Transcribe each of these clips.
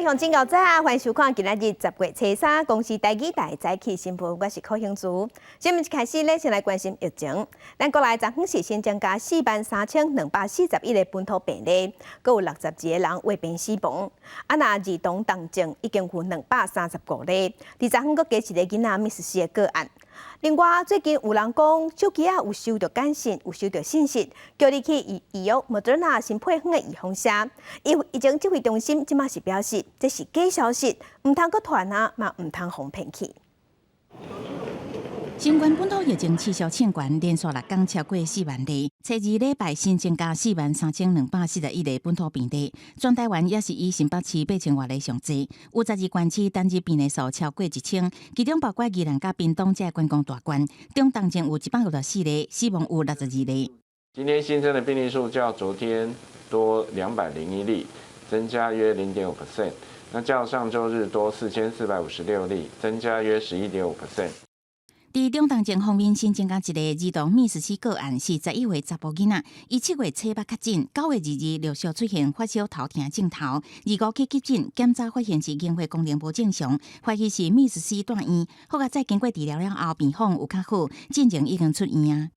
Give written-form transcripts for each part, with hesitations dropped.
位鄉親，早啊，歡迎收看今仔日10月初3公視台語台早起新聞，我是柯興珠。新聞一開始，咱先來關心疫情。咱國內昨昏是新增加43,241個本土病例，閣有62個人患病死亡。啊，若兒童重症已經有235例，佇昨昏閣加一個囡仔 MIS-C 的個案。另外，最近有人講手機仔有收著簡訊，有收著信息，叫你去預預約莫德納新配方的預防射。疫疫情指揮中心這馬是表示，這是假消息，毋通閣傳啊，嘛毋通予騙去。新冠本土疫情持續衝懸，連續六工超過4萬例。初二禮拜新增加43,241個本土病例，全台灣也是以新北市8千外例上濟，有12縣市單日病例數超過1000，其中包括宜蘭佮屏東這觀光大縣，中重症有164例，死亡有62例。今天新增的病例數較昨天多201例，增加約0.5%。那較上週日多4456例，增加約11.5%。佇中重症方面，新增加一個兒童 MIS-C 個案，是11歲查埔囡仔。伊7月初八確診，9月22陸續出現發燒、頭疼、症頭，25去急診檢查發現是凝血功能無正常，懷疑是 MIS-C 住院。好佳哉經過治療了後，病況有較好，進前已經出院啊。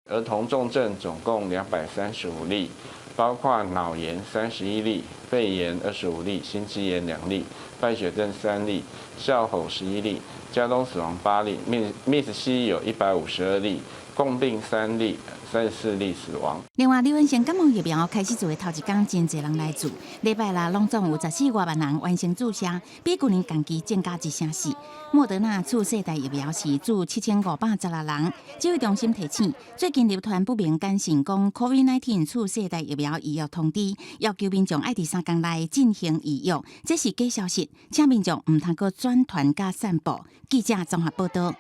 兒童重症總共235例，包括腦炎31例、肺炎25例、心肌炎2例、敗血症3例、哮吼11例。加東死亡8例，MIS-C 有152例，共病3例，34例死亡。另外，流行性感冒疫苗開始做的頭一工，真濟人來注。禮拜六攏總有14外萬人完成注射，比舊年同期增加1成4。莫德納次世代疫苗是注7516人。指揮中心提醒，最近流傳不明簡訊講，COVID-19 次世代疫苗預約通知，要求民眾愛佇3工內進行預約，這是假消息，請民眾毋通閣轉傳佮散布。記者綜合報道。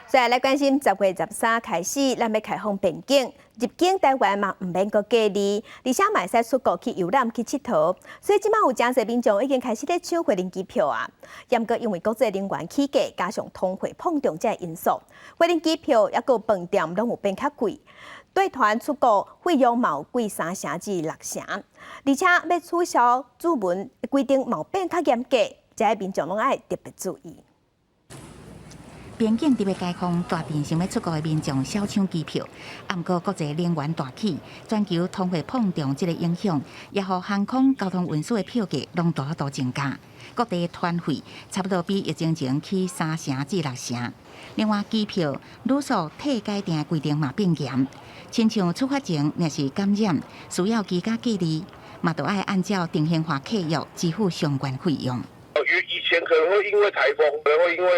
再來關心10月13開始，咱欲開放邊境入境台灣嘛，毋免閣隔離，而且嘛會使出國去遊覽去𨑨迌。所以這馬有誠濟民眾已經開始咧搶飛輪機票啊。毋過因為國際能源起價，加上通貨膨脹這个因素，飛輪機票抑閣飯店攏有變較貴。對團出國費用嘛有貴3成至6成，而且欲取消主文規定嘛有變較嚴格，這个民眾攏愛特別注意。邊境特別開放，大陣想欲出國的民眾痟搶機票。毋過國際能源大起，全球通貨膨脹這个影響，也予航空交通運輸的票價攏大幅度增加。各地團費差不多比疫情前起3成至6成。另外，機票旅宿退改訂的規定嘛變嚴，親像出發前若是感染，需要居家隔離，嘛都愛按照定型化契約支付相關費用。以前可能會因為颱風，可能會因為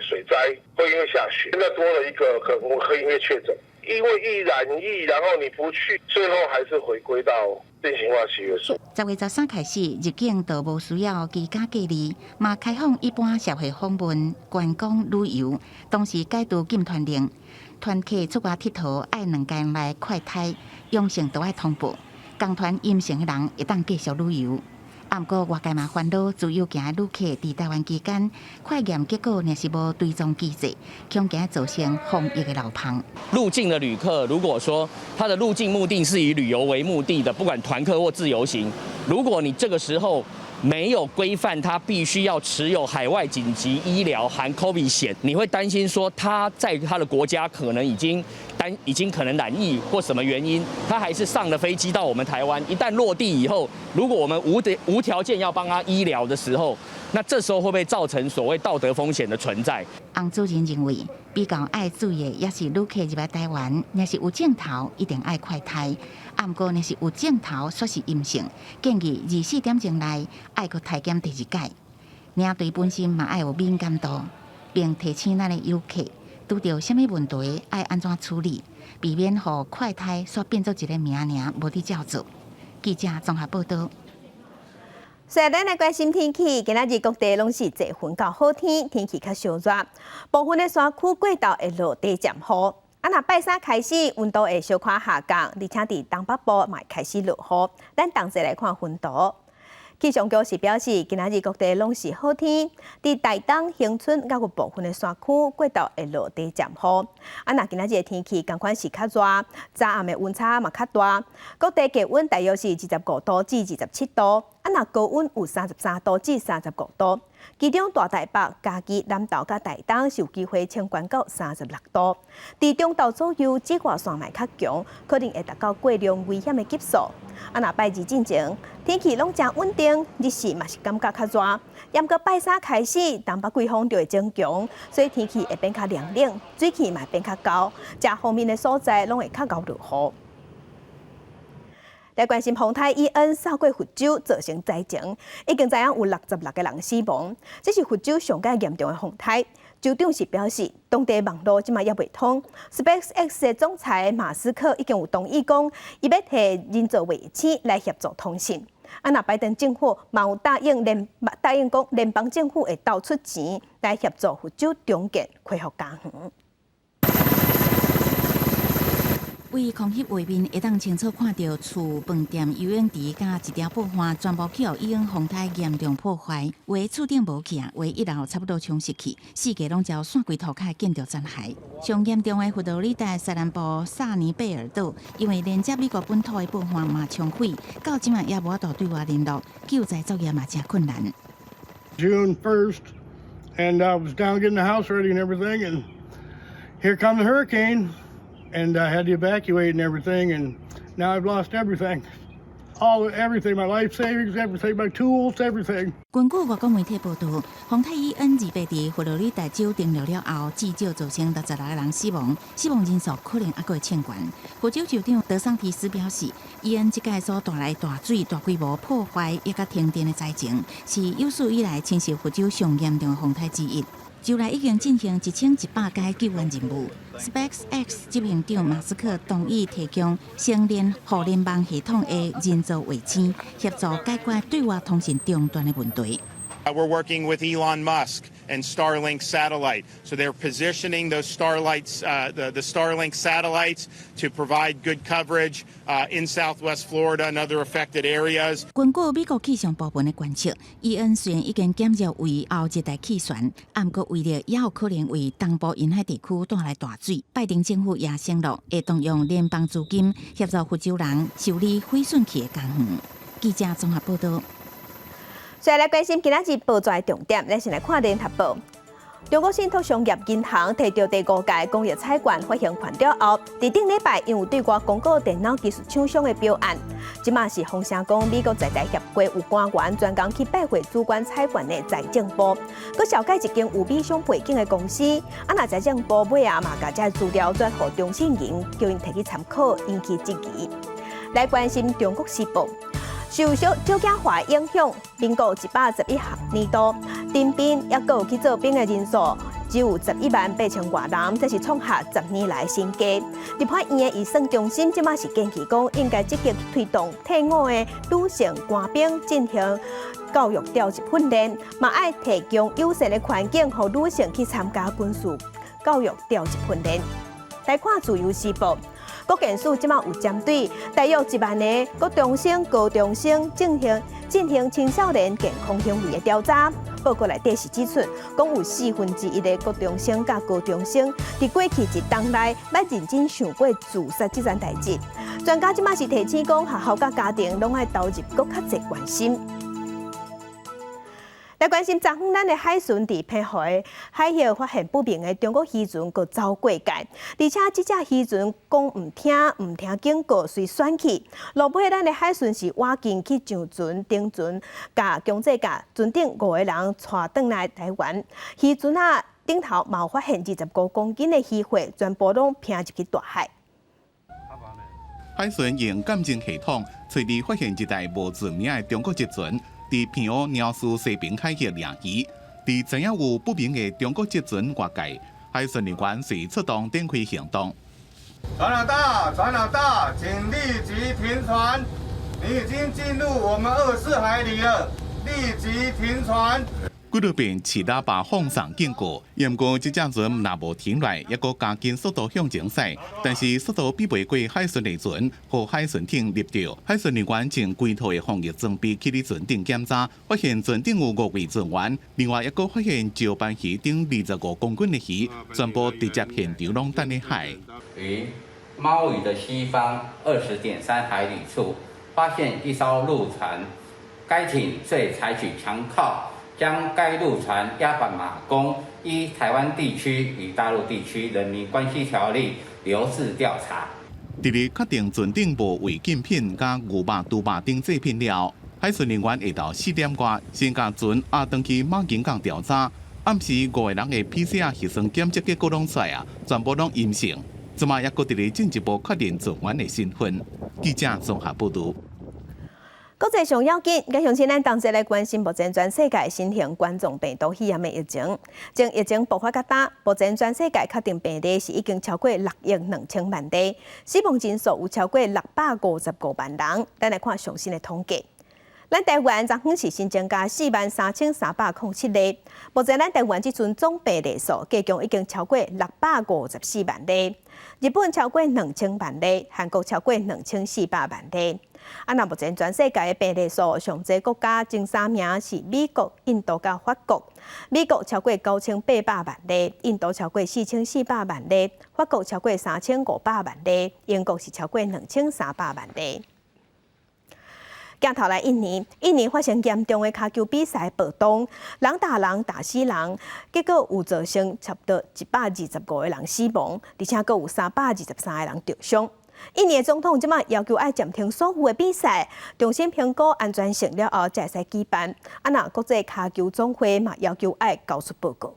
水災，會因為下雪，現在多了一個可能會因為確診，因為一染疫，然後你不去，最後還是回歸到定型化契約書。10月13開始，入境就無需要居家隔離，嘛開放一般社會訪問、觀光旅遊，同時解除禁團令，團客出外𨑨迌愛2工內快篩，陽性都愛通報，仝團陰性的人會當繼續旅遊。毋過外界嘛煩惱，自由行的旅客佇台灣期間，快驗結果若是無追蹤機制，恐驚造成防疫的漏縫。入境的旅客，如果說他的入境目的是以旅遊為目的的，不管團客或自由行，如果你這個時候沒有規範他必須要持有海外緊急醫療含 COVID 險，你會擔心說他在他的國家可能已經可能染疫或什麼原因，他還是上了飛機到我們台灣，一旦落地以後，如果我們無條件要幫他醫療的時候，那這時候會不會造成所謂道德風險的存在？洪主任認為，比較愛注意的也是旅客入來台灣，若是有症頭，一定愛快篩。毋過若是有症頭，煞是陰性，建議24點鐘內愛閣篩檢第二擺。領隊本身嘛愛有敏感度，並提醒咱的遊客，拄著啥物問題愛按怎處理，避免予快篩煞變做一个名爾，無佇照做。記者綜合報道。所以咱來關心天氣，今仔日各地攏是濟雲到好天，天氣較燒熱，部分的山區過晝會落短暫雨。啊，若拜三開始溫度會小可下降，而且佇東北部嘛會開始落雨。咱同齊來看雲圖。氣象局是表示，今仔日各地攏是好天，佇台東、恆春閣有部分的山區過晝會落短暫雨。啊，若今仔日的天氣仝款是較熱，早暗的溫差嘛較大。各地低溫大約是25度至27度，啊，若高溫有33度至35度。其中大台北、嘉義、南投佮台東是有機會衝懸到36度。佇中晝左右，紫外線嘛較強，可能會達到過量危險的級數。啊，若拜二進前，天氣攏誠穩定，日時嘛是感覺較熱。毋過拜三開始，東北季風就會增強，所以天氣會變較涼冷，水氣嘛會變較厚，遮方面的所在攏會較𠢕落雨。來關心風颱伊恩掃過佛州，造成災情，已經知影有66個人死亡，這是佛州上蓋嚴重的風颱。州長是表示，當地網路這馬猶袂通。SpaceX 的總裁馬斯克已經有同意講，伊欲提人造衛星來協助通信。啊，若拜登政府嘛有答應講，聯邦政府會投出錢來協助佛州重建恢復家園。為空翕畫面會當清楚看著厝、飯店、游泳池佮一條報岸全部去予伊恩風颱嚴重破壞，有的厝頂無去啊，有的一樓差不多沖失去，四界攏焦散規塗跤建築殘骸。上嚴重的佛羅里達西南部薩尼貝爾島，因為連接美國本土的報岸嘛沖毀，到這馬猶無法度對外聯絡，救災作業嘛誠困難。 June 1st, and I was down getting the house ready and everything, and here comes the hurricane. And I had to evacuate and everything, and now I've lost everything. All everything, my life savings, everything, my tools, everything. 根據外國媒體報道，風颱伊恩二八佇佛羅里達州登陸了後，至少造成66個人死亡，死亡人數可能猶閣會衝懸。佛州州長德桑提斯表示，伊恩這擺所帶來大水、大規模破壞以及停電的災情，是有史以來侵襲佛州上嚴重的風颱之一。州內已經進行1100擺救援任務。SpaceX 執行長馬斯克同意提供星鏈互聯網系統的人造衛星，協助解決對外通訊中斷的問題。 We're working with Elon Musk and Starlink satellite. So they're positioning those Starlights, the Starlink satellites to provide good coverage in Southwest Florida and other affected areas. 根據美國氣象部門的觀測，伊恩雖然已經減弱為歐熱帶氣旋，毋過威力猶有可能為東部沿海地區帶來大水。拜登政府也承諾會動用聯邦資金協助佛州人修理毀損去的家園。記者綜合報道。再來關心今仔日報紙的重點，咱先來看聯合報。中國信託商業銀行提著第五屆公益彩券發行權了後，佇頂禮拜因有對外公告電腦技術廠商的標案，這馬是風聲講美國在台協會有官員專工去拜會主管彩券的財政部，閣紹介一間有美商背景的公司，啊若財政部尾仔嘛共這資料轉予中信銀，叫𪜶提去參考，引起質疑。來關心中國時報。受少少子化影響，民國111年度，徵兵猶閣有去做兵的人數只有11萬8千外人，這是創下10年來新低。立法院的預算中心這馬是建議講，應該積極推動退伍的女性官兵進行教育調集訓練，嘛愛提供友善的環境，予女性去參加軍事教育調集訓練。來看自由時報。國健署這馬有針對大約1萬個國中生、高中生進行青少年健康行為的調查，報告內底是指出，講有1/4的國中生佮高中生，佇過去一冬內捌認真想過自殺這件代誌。專家這馬是提醒講，學校佮家庭攏愛投入閣較濟關心。來關心昨昏咱的海巡佇澎湖的海域發現不明的中國漁船，閣走過界，而且這隻漁船講毋聽毋聽警告，隨選去。落尾咱的海巡是倚近去上船、登船，共強制共船頂五個人帶轉來台灣。漁船仔頂頭嘛有發現25公斤的漁貨，全部攏拚入去大海。海巡用鑑證系統，揣佇發現一台無註名的中國籍船。佇澎湖鳥嶼西爿海域掠魚，佇知影有不明的中國籍船越界，海巡人員隨出動展開行動。船老大，船老大，請立即停船！你已經進入我們24海里了，立即停船。幾落遍飼喇叭放送警告。毋過這隻船若無停來，猶閣加緊速度向前駛，但是速度比袂過海巡的船，予海巡艇睨著。海巡人員穿規套的防疫裝備去佇船頂檢查，發現船頂有五位船員，另外猶閣發現石斑魚等25公斤的魚，全部直接現場攏擲佇海。於貓嶼的西方20.3海里處，發現一艘陸船，該艇遂採取強靠，將該陸船押返馬公，依台灣地區與大陸地區人民關係條例留置調查。佇咧確定船頂無違禁品、佮牛肉、豬肉等製品了，海巡人員下晝4點外先共船押轉去馬經港調查。暗時五個人的 PCR 核酸檢測結果攏出來啊，全部攏陰性。這馬猶閣佇咧進一步確認船員的身份。記者綜合報導。國際上要緊，佮鄉親咱同齊來關心目前全世界新型冠狀病毒肺炎的疫情。從疫情爆發到今，目前全世界確定病例是已經超過6億2千萬例，死亡人數有超過655萬人。咱來看上新的統計。咱台灣昨昏是新增加43,307例，目前咱台灣這陣總病例數加總已經超過654萬例。日本超過2000萬例，韓國超過2400萬例。啊，那目前全世界的病例數上濟國家前三名是美國、印度佮法國。美國超過9800萬例，印度超過4400萬例，法國超過3500萬例，英國是超過2300萬例。鏡頭來印尼，印尼發生嚴重的跤球比賽暴動，人打人打死人，結果有造成差不多125個人死亡，而且閣有323個人受傷。印尼的總統這馬要求愛暫停所有的比賽，重新評估安全性了後才會使舉辦。啊，若國際跤球總會嘛要求愛交出報告。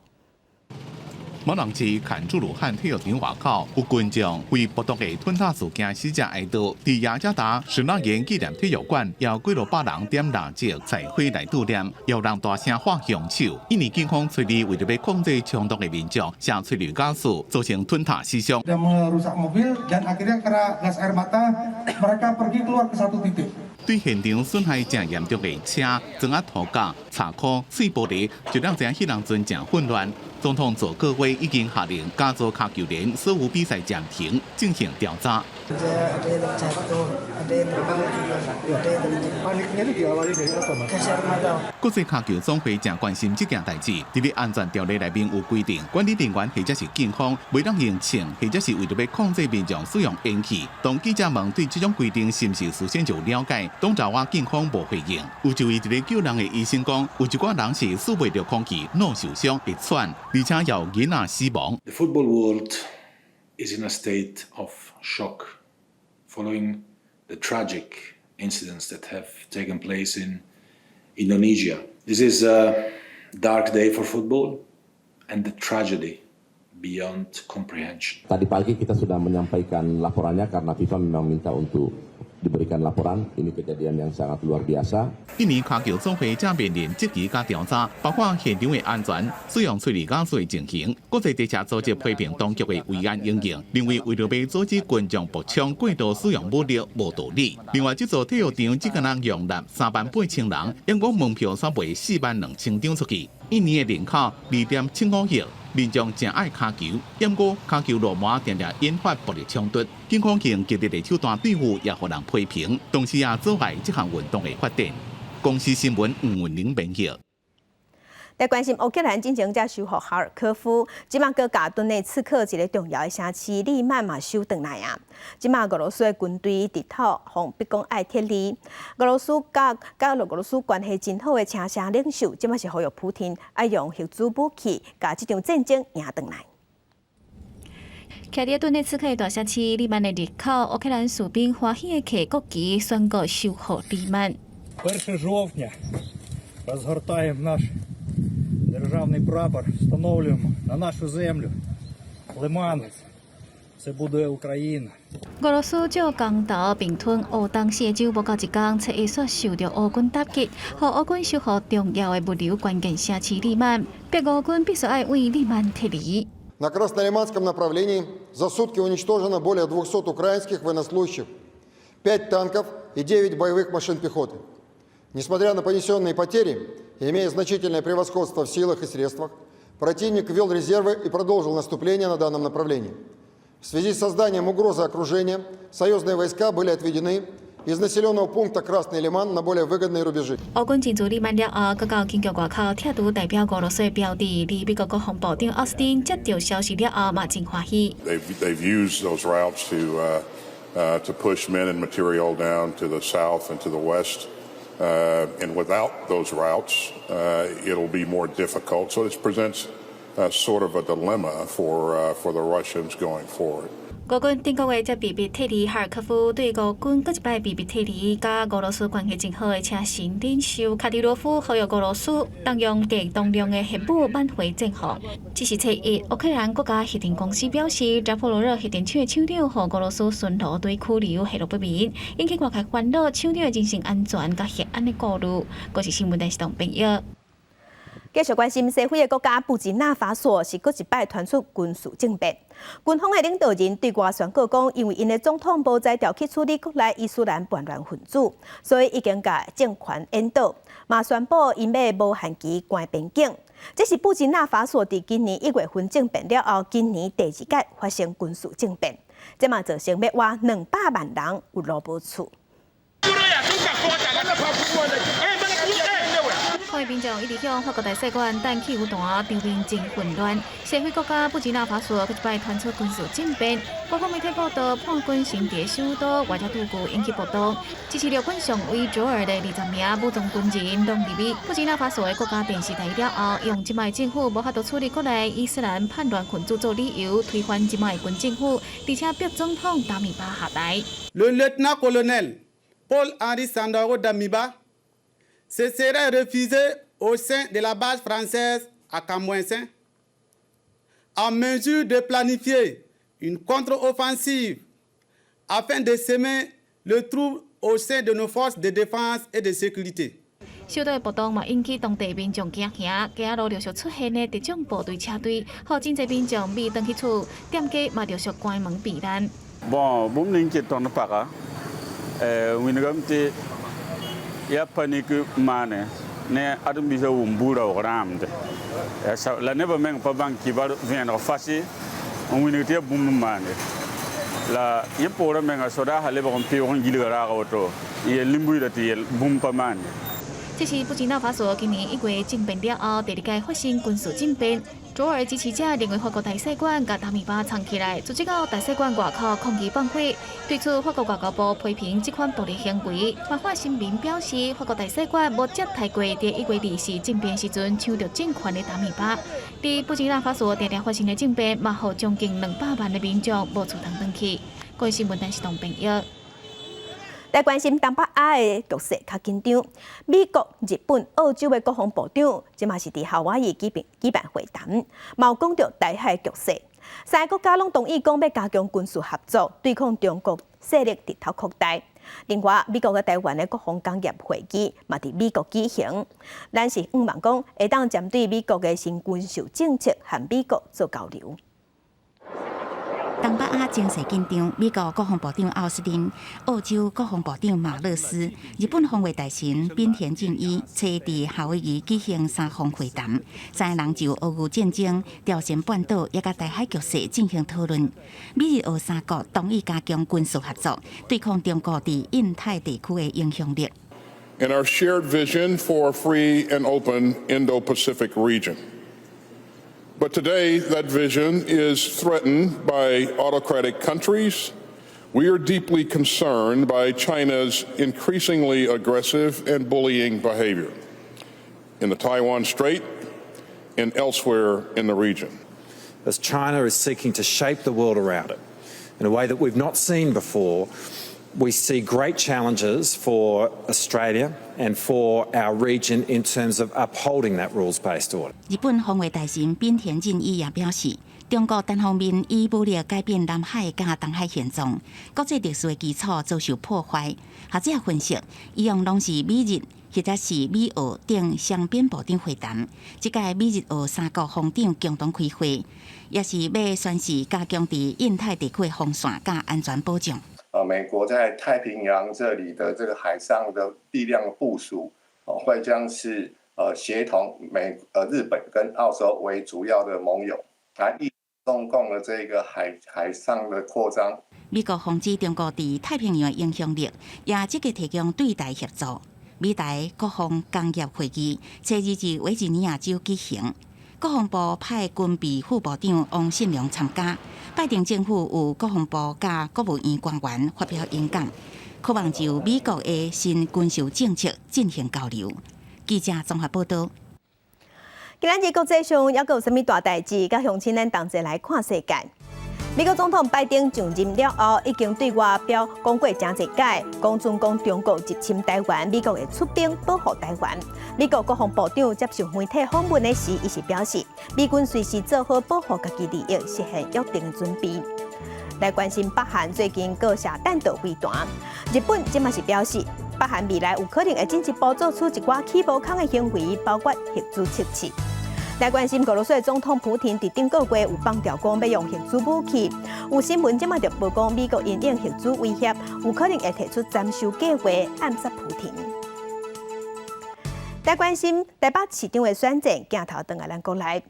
瑪琅市坎朱魯漢體育場外口有群眾為暴動的吞塔事件死者哀悼，佇雅加達士納園紀念體育館，有幾落百人點蠟燭、載花來悼念，有人大聲喊兇手。印尼警方隨時為著欲控制衝動的民眾，射催淚ガス，造成吞塔死傷。 merusak mobil dan akhirnya kena gas air mata mereka pergi keluar ke satu titik. 對現場損害誠嚴重的車、磚仔塗甲、插箍、碎玻璃，就讓知影彼當陣誠混亂。總統佐科威已經下令加州跤球聯所有比賽暫停，進行調查。 Ada yang terbang juga, ada yang terjatuh. Paniknya itu diawali dari apa, Mas? Gas air mata. 國際跤球總會誠關心這件代誌，佇咧安全條例內面有規定，管理人員或者是警方，袂當用槍，或者是為著欲控制民眾使用煙氣。當記者問對這種規定是毋是事先就了解，董查我警方無回應。有一位佇咧救人的醫生講，有一寡人是吸袂著空氣，腦受傷會喘，而且有囡仔死亡。 The football world is in a state of shock following the tragic incidents that have taken place in Indonesia. This is a dark day for football and a tragedy beyond comprehension. Tadi pagi kita sudah menyampaikan laporannya karena FIFA memang minta untuk diberikan laporan. Ini kejadian yang sangat luar biasa. 印尼跤球總會正面臨質疑佮調查，包括現場的安全、使用催淚ガス的情形。國際地車組織批評當局的維安應用，認為為著欲阻止群眾爆衝過度使用武力無道理。另外，這座體育場只敢若容納3萬8千人，毋過門票煞賣4萬2千張出去。印尼的人口2.75億。民眾誠愛跤球，毋過跤球落滿定定引發暴力衝突，警方用激烈的手段對付，也予人批評，同時也阻礙這項運動的發展。公視新聞吳文玲編譯。來關心烏克蘭進前才收復哈爾科夫，這馬閣共頓內茨克一个重要的城市利曼嘛收轉來啊！這馬俄羅斯的軍隊直頭予逼講愛撤離。俄羅斯佮俄羅斯關係真好的車臣領袖，這馬是呼籲普丁愛用核子武器，共這場戰爭贏轉來。徛佇頓內茨克的大城市利曼的入口，烏克蘭士兵歡喜的提國旗宣告收復利曼。 1 жовтня розгортаємо наш державний прапор, встановлюємо на нашу землю. Лиман, це буде Україна. 俄羅斯借公投併吞烏東四個州無夠一工，初一煞受著烏軍襲擊，予烏軍收復重要的物流關鍵城市利曼，逼烏軍必須愛對利曼撤離。 На Краснолиманском направлении за сутки уничтожено более 200 украинских военнослужащих, 5 танков и 9 боевых машин пехоты. Несмотря на понесенные потери, имея значительное превосходство в силах и средствах, противник ввел резервы и продолжил наступление на данном направлении. В связи с созданием угрозы окружения союзные войска были отведены из населенного пункта Красный Лиман на более выгодные рубежи. 烏軍進駐利曼了後，閣到緊急外口拆除代表俄羅斯的標誌。而美國國防部長奧斯汀接到消息了後，嘛真歡喜。 They've used those routes to push men and material down to the south and to the west. And without those routes, it'll be more difficult. So this presents a sort of a dilemma for the Russians going forward. 俄軍頂個月才被迫撤離哈爾科夫，對俄軍閣一擺被迫撤離，佮俄羅斯關係真好的車臣領袖卡迪羅夫呼籲俄羅斯動用低當量的核武挽回戰況。這是初一，烏克蘭國家核電公司表示，扎波羅熱核電廠的廠長予俄羅斯巡邏隊拘留，下落不明，引起外界煩惱廠長的人身安全佮核安的顧慮。國際新聞電視台編譯。繼續關心西非的國家布吉納法索是閣一擺傳出軍事政變。軍方的領導人對外宣告講，因為𪜶的總統無才調去處理國內伊斯蘭叛亂分子，所以已經共政權顛倒，嘛宣布𪜶欲無限期關邊境。這是布吉納法索佇今年1月份政變了後，今年第二擺發生軍事政變，這嘛造成欲倚200萬人有路無厝。抗議民眾一直向法國大使館擲汽油彈，場面真混亂。西非國家布吉納法索閣一擺傳出軍事政變，官方媒體報道，叛軍先佇首都瓦加杜古引起暴動，支持陸軍上尉卓爾的20名武裝軍人攏入獄。布吉納法索的國家電視台了後，用這擺政府無法度處理國內伊斯蘭叛亂分子做理由，推翻這擺軍政府，而且逼總統達米巴下台。 Le lieutenant-colonel Paul-Henri Sandaogo Damiba se serait réfugié au sein de la base française à Kamboinsin, en mesure de planifier une contre-offensive afin de semer le trouble au sein de nos forces de défense et de sécurité. 首都的暴動嘛，引起當地民眾驚嚇，街仔路陸續出現的特種部隊車隊，予真濟民眾避轉去厝，店家嘛陸續關門避難。 Bon, bũmb ning tɩ tõnd paga wilgame tɩ yaa panique maane ne ãdem-biisã wʋm bu-raoog rãamde la nebã meng pa bãng kibar vẽeneg fas n wilg tɩ yaa bũmb n maande la yẽ poorã menga soda sã lebg n peoog n gilga raag woto n yel nin-buiidã tɩ yel bũmb pa maande。這是布吉納法索今年1月政變了後，第二擺發生軍事政變。卓爾支持者認為法國大使館共達米巴藏起來，隨即到大使館外口抗議放火。對此，法國外交部批評這款暴力行為。嘛發聲明表示，法國大使館無接待過佇1月24政變時陣搶著政權的達米巴。佇布吉納法索定定發生的政變，嘛予將近200萬的民眾無厝通轉去。國際新聞電視台編譯。來關心東北亞的局勢較緊張，美國、日本、澳洲的國防部長，這嘛是佇夏威夷舉辦會談，嘛有講著台海局勢。三个國家攏同意講欲加強軍事合作，對抗中國勢力日頭擴大。另外，美國佮台灣的國防工業會議嘛佇美國舉行，咱是向望講會當針對美國的新軍售政策和美國做交流。東北亞情勢緊張，美國國防部長奧斯汀、澳洲國防部長馬勒斯、日本防衛大臣濱田正一，初佇夏威夷舉行三方會談，三个人就俄烏戰爭、朝鮮半島以及台海局勢進行討論。美日澳三國同意加強軍事合作，對抗中國佇印太地區的影響力。 And our shared vision for a free and open Indo-Pacific region. But today, that vision is threatened by autocratic countries. We are deeply concerned by China's increasingly aggressive and bullying behavior in the Taiwan Strait and elsewhere in the region. As China is seeking to shape the world around it in a way that we've not seen before, we see great challenges for Australia and for our region in terms of upholding that rules-based order. 日本防衛大臣濱田正一也表示，中國單方面以武力改變南海佮東海現狀，國際秩序的基礎遭受破壞。學者分析，以往攏是美日或者是美澳等雙邊部長會談，這屆美日澳三國防長共同開會，也是欲宣示加強佇印太地區的防線佮安全保障。啊，美國在太平洋這裡的這個海上的力量的部署，哦，會將是協同日本跟澳洲為主要的盟友，來抑中共的這個海上的擴張。美國防止中國佇太平洋的影響力，也積極提供對台協助。美台國防工業會議，初二佇維吉尼亞州舉行，國防部派軍備副部長王信良參加。拜登政府有國防部佮國務院官員發表演講，渴望就美國的新軍售政策進行交流。記者綜合報道。今仔日國際上猶閣有啥物大代誌？佮鄉親咱同齊來看世界。美國總統拜登上任了後，已經對外表講過誠濟擺，講準講中國入侵台灣，美國會出兵保護台灣。美國國防部長接受媒體訪問的時，伊是表示，美軍隨時做好保護家己利益、實現約定的準備。來關心北韓最近閣射彈道飛彈，日本這馬是表示，北韓未來有可能會進一步做出一寡起無仝的行為，包括核子測試。來關心俄羅斯的總統普廷佇頂個月有放調講欲用核子武器，有新聞這馬就報講美國因應核子威脅，有可能會提出斬首計劃暗殺普廷。來關心台北市長的選戰鏡頭轉來咱國內，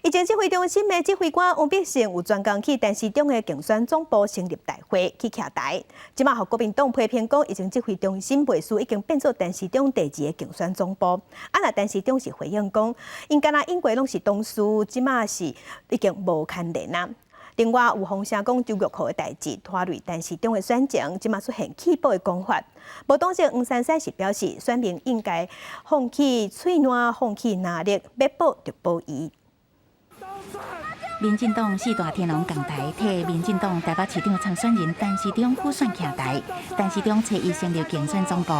疫情指揮中心的指揮官王必勝有專工去陳時中的競選總部成立大會去徛台，這馬予國民黨批評講，疫情指揮中心袂輸已經變做陳時中第二个競選總部。啊，若陳時中是回應講，𪜶敢若應過攏是同事，這馬是已經無牽連啊。另外有風聲講周玉蔻的代誌拖累陳時中的選情，這馬出現棄保的講法。無黨籍黃珊珊是表示，選民應該放棄喙瀾，放棄藍綠，欲保就保伊。民進黨四大天王仝台替民進黨台北市長參選人陳時中輔選徛台，陳時中初一成立競選總部，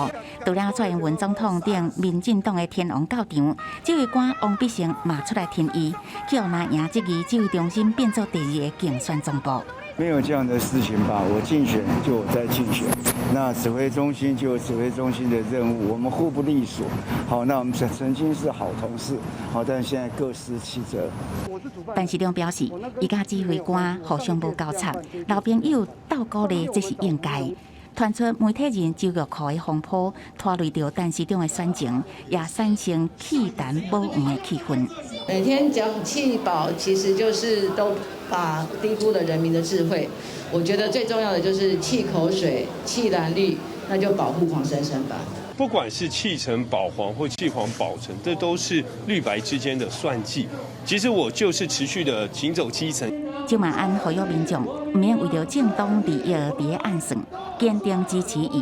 除了蔡英文總統等民進黨的天王到場，指揮官王必勝嘛出來挺伊，去予藍營質疑指揮中心變做第二个競選總部。沒有這樣的事情吧？我競選就我在競選，那指揮中心就有指揮中心的任務，我們互不隸屬。好，那我們曾經是好同事，好，但現在各司其職。陳時中表示，伊佮指揮官互相無交叉，老朋友鬥鼓勵，這是應該。傳出媒體人周玉蔻的風波，拖累著陳時中的選情，也產生棄陳保黃的氣氛。每天講棄保，其實就是都把低估了人民的智慧。我覺得最重要的就是棄口水、棄藍綠，那就保護黃珊珊吧。不管是棄陳保黃或棄黃保陳，這都是綠白之間的算計。其實我就是持續的行走基層。蔣萬安呼籲民眾，毋免為著政黨利益佇咧暗算，堅定支持伊。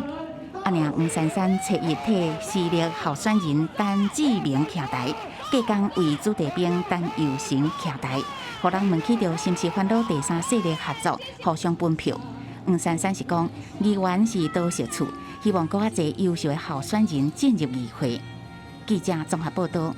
啊，爾黃珊珊初一替時力候選人陳志明徛台，隔工為子弟兵陳佑成徛台，予人問起著是毋是煩惱第三勢力合作，互相分票。黃珊珊是講，議員是多數厝，希望閣較濟優秀的候選人進入議會。記者綜合報道。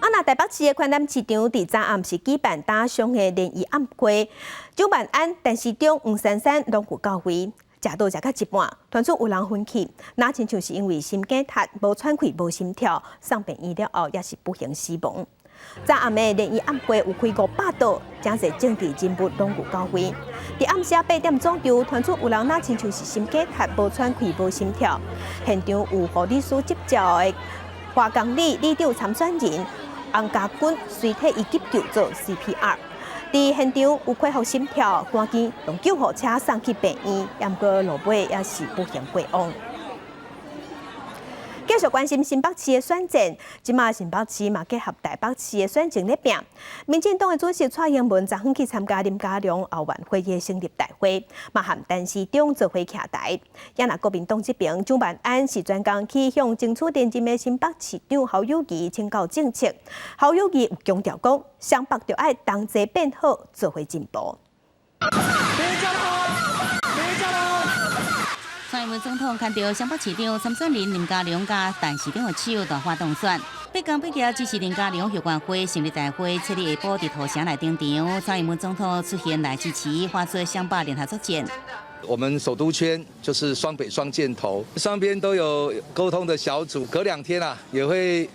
啊，若台北市的寬南市場佇昨暗時舉辦打殭的聯誼暗會，蔣萬安、陳時中、黃珊珊攏有到位，食到食到一半，傳出有人昏去，若親像是因為心梗塞、無喘氣、無心跳，送病院了後也是不幸死亡。昨暗的聯誼暗會有開500桌，誠濟政治人物攏有到位。佇暗時8點左右，傳出有人若親像是心梗塞、無喘氣、無心跳，現場有護理師執照的華岡里里長參選人洪家軍隨替伊急救做 CPR。佇現場有恢復心跳，趕緊用救護車送去病院，毋過落尾也是不幸過往。繼續關心新北市的選戰，這馬新北市嘛結合台北市的選情咧拚。民進黨的主席蔡英文昨昏去參加林佳龍後援會的成立大會，嘛和陳時中做伙徛台。也若國民黨這邊，蔣萬安是專工去向爭取連任的新北市長侯友宜請教政策。侯友宜有強調講，雙北著愛同齊變好，做伙進步。蔡英文總統牽著雙北市長參選人林佳龍佮陳市長的手大發當選。八工八業支持林佳龍後援會成立大會，七日下晡佇土城來登場。蔡英文總統出現來支持，發出雙北聯合作戰。我們首都圈就是雙北雙箭頭，雙邊都有溝通的小組，隔兩天啊也會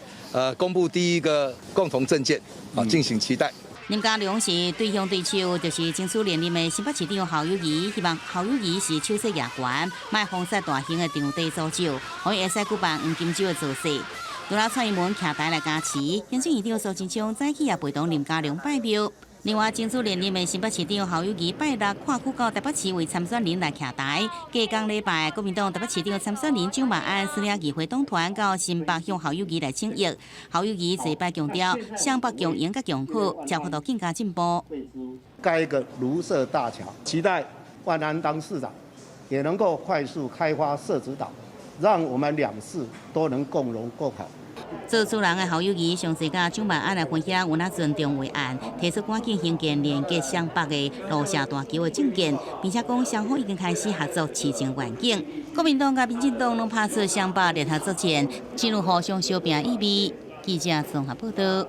公布第一個共同政見，啊，敬請期待。林佳龍是對象對手，就是爭取連任的新北市長侯友宜，希望侯友宜是手勢舉懸，莫封殺大型的場地組織，予伊會使舉辦黃金週的造勢。除了蔡英文徛台來加持，行政院長蘇貞昌早起也陪同林佳龍拜廟。另外，爭取連任的新北市長侯友宜拜六跨區到台北市為參選人來徛台。隔工禮拜，國民黨台北市長參選人蔣萬安率領議會黨團到新北向侯友宜來請益。侯友宜這擺強調，雙北共贏佮共好，才有法度更加進步。蓋一個盧社大橋，期待萬安當市長，也能夠快速開發社子島，讓我們兩市都能共榮共好。做主人的侯友宜詳細佮蔣萬安來分享有哪尊重為案，提出趕緊興建連結雙北的盧社大橋的政見，並且講雙方已經開始合作市政願景。國民黨佮民進黨攏拍出雙北聯合作戰，進入互相相拚意味。記者綜合報道。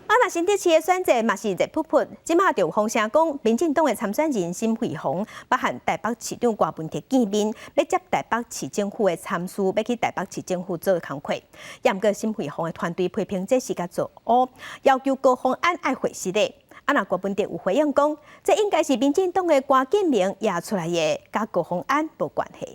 啊，若新竹市的選戰嘛是熱撲撲，這馬就有風聲講，民進黨的參選人沈慧虹，欲和台北市長柯文哲見面，欲接台北市政府的參事，欲去台北市政府做工課。也毋過沈慧虹的團隊批評這是共造烏，要求高虹安愛回實的。啊，若柯文哲有回應講，這應該是民進黨的郭建明掖出來的，佮高虹安無關係。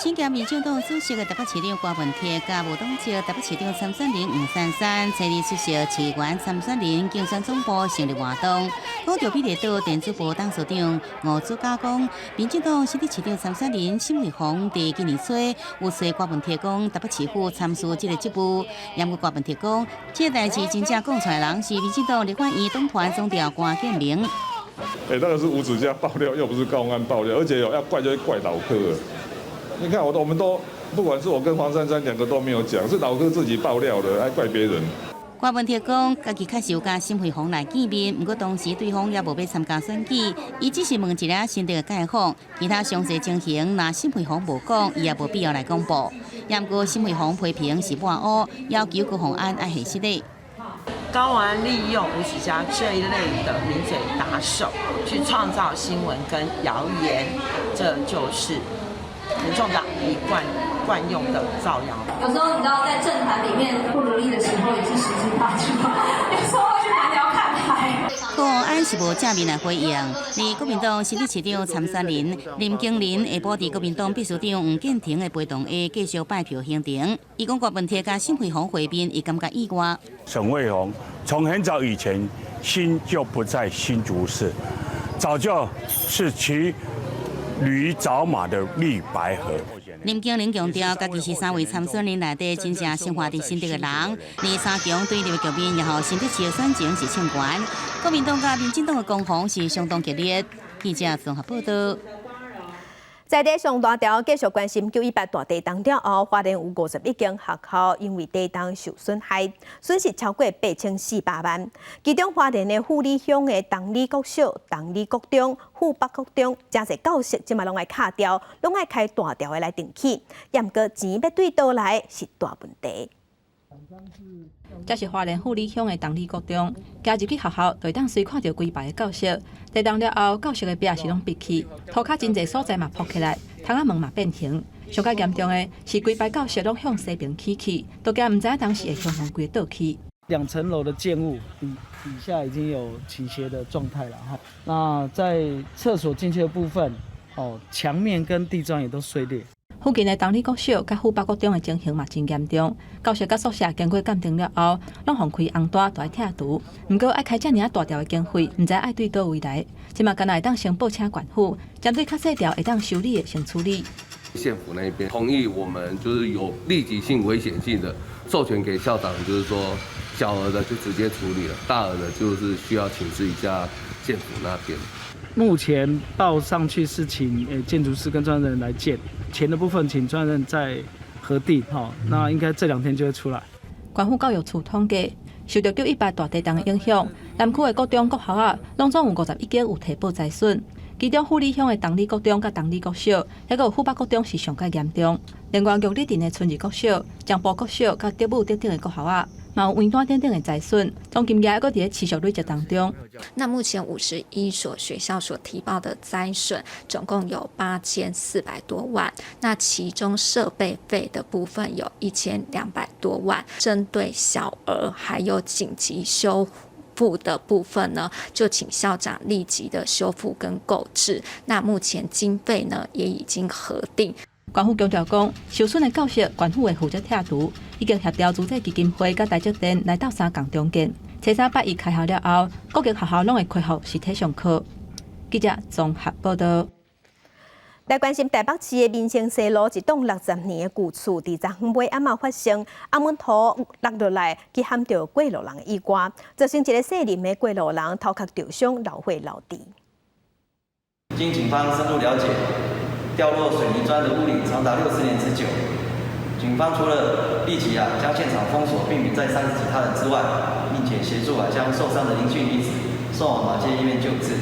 身兼民進黨主席的台北市長柯文哲，佮無黨籍台北市長參選人黃珊珊，初二出席市議員參選人競選總部成立活動。講著美麗島電子報董事長吳子嘉講，民進黨新竹市長參選人沈慧虹佇今年初有揣柯文哲講台北市府參事這个職務，也毋過柯文哲講，這个代誌真正講出來人是民進黨立法院黨團總召郭建明。欸，那個是吳子嘉爆料，又不是高虹安爆料，而且要怪就怪老柯。你看我都，我們都不管是我跟黃珊珊兩個都沒有講，是老柯自己爆料的，還怪別人。柯文哲講，家己確實有佮沈慧虹來見面，毋過當時對方也無欲參加選舉，伊只是問一下新竹的概況，其他詳細情形，若沈慧虹無講，伊也無必要來公布。也毋過沈慧虹批評是抹烏，要求高虹安愛核實的。高虹安利用吳子嘉這一類的名嘴打手去創造新聞跟謠言，這就是民眾黨一貫慣用的造謠。有時候你知道，在政壇裡面不如意的時候，也是十之八九。有時候會去南寮看台。高虹安是無正面來回應。而國民黨新竹市長參選人林經麟下晡佇國民黨秘書長黃建庭的陪同下，繼續拜票行程。伊講柯文哲佮沈慧虹會面，伊感覺意外。沈慧虹從很早以前心就不在新竹市，早就是騎驢找馬的綠白合。林經麟強調，家己是三位參選人內底真正生活佇新竹的人，連三強對立的局面，也予新竹市的選情是衝懸。國民黨佮民進黨的攻防是相當激烈。記者綜合報道。在地上大條繼續關心9·18大地動了後，花蓮有51間學校因為地動受損害，損失超過8400萬。其中花蓮的富里鄉的東里國小、東里國中、富北國中，誠濟教室這馬攏愛敲掉，攏愛開大條的來重起。也毋過錢欲對佗來是大問題。這是花蓮富里鄉的東里國中，行入去學校，就會當隨看著規排的教室。地動了後，教室的壁是攏篕去，塗跤真濟所在嘛破起來，窗仔門嘛變形。上較嚴重的是，規排教室攏向西邊起去，都驚毋知影當時會向予規个倒去。 2層樓的建物底下已經有傾斜的狀態了哈。那在廁所進去的部分，哦，牆面跟地磚也都碎裂。附近的東里國小佮富北國中的情形嘛真嚴重，教室佮宿舍經過鑑定了後，攏予開紅單，著愛拆除。毋過愛開遮爾仔大條的經費，毋知愛對佗位來。這馬干焦會當先報請縣府，針對較細條會當修理的先處理。縣府那邊同意我們，就是有立即性危險性的授權給校長，就是說小額的就直接處理了，大額的就是需要請示一下縣府那邊。目前報上去是請建築師跟專人來建，錢的部分請專人再核定，哈，那應該這2天就會出來。縣府教育處統計，受著9·18大地動的影響，南區的國中國校仔，攏總有51間有提報災損。其中富里鄉的東里國中佮東里國小，抑閣有富北國中是上較嚴重。另外玉里鎮的春日國小、江埔國小佮德武等等的國校仔，嘛有圍欄等等的災損，總金額閣佇咧持續累積當中。那目前51所學校所提報的災損總共有8400多萬，那其中設備費的部分有1200多萬，針對小額還有緊急修復的部分呢，就請校長立即的修復跟購置。那目前經費呢，也已經核定。縣府強調講，受損的教室，縣府會負責拆除，已經協調慈濟基金會佮台積電來鬥相共重建。初三拜一開學了後，各間學校攏會恢復實體上課。記者綜合報道。來關心台北市的民生西路一棟60年的舊厝，佇昨昏尾暗仔發生紅毛土落落來，去撼著過路人的意外，造成一个姓林的過路人頭殼著傷，流血流治。經警方深入了解，掉落水泥磚的屋頂長達60年之久。警方除了立即將現場封鎖，避免再傷及他人之外，並且協助將受傷的林姓女子送往馬偕醫院救治。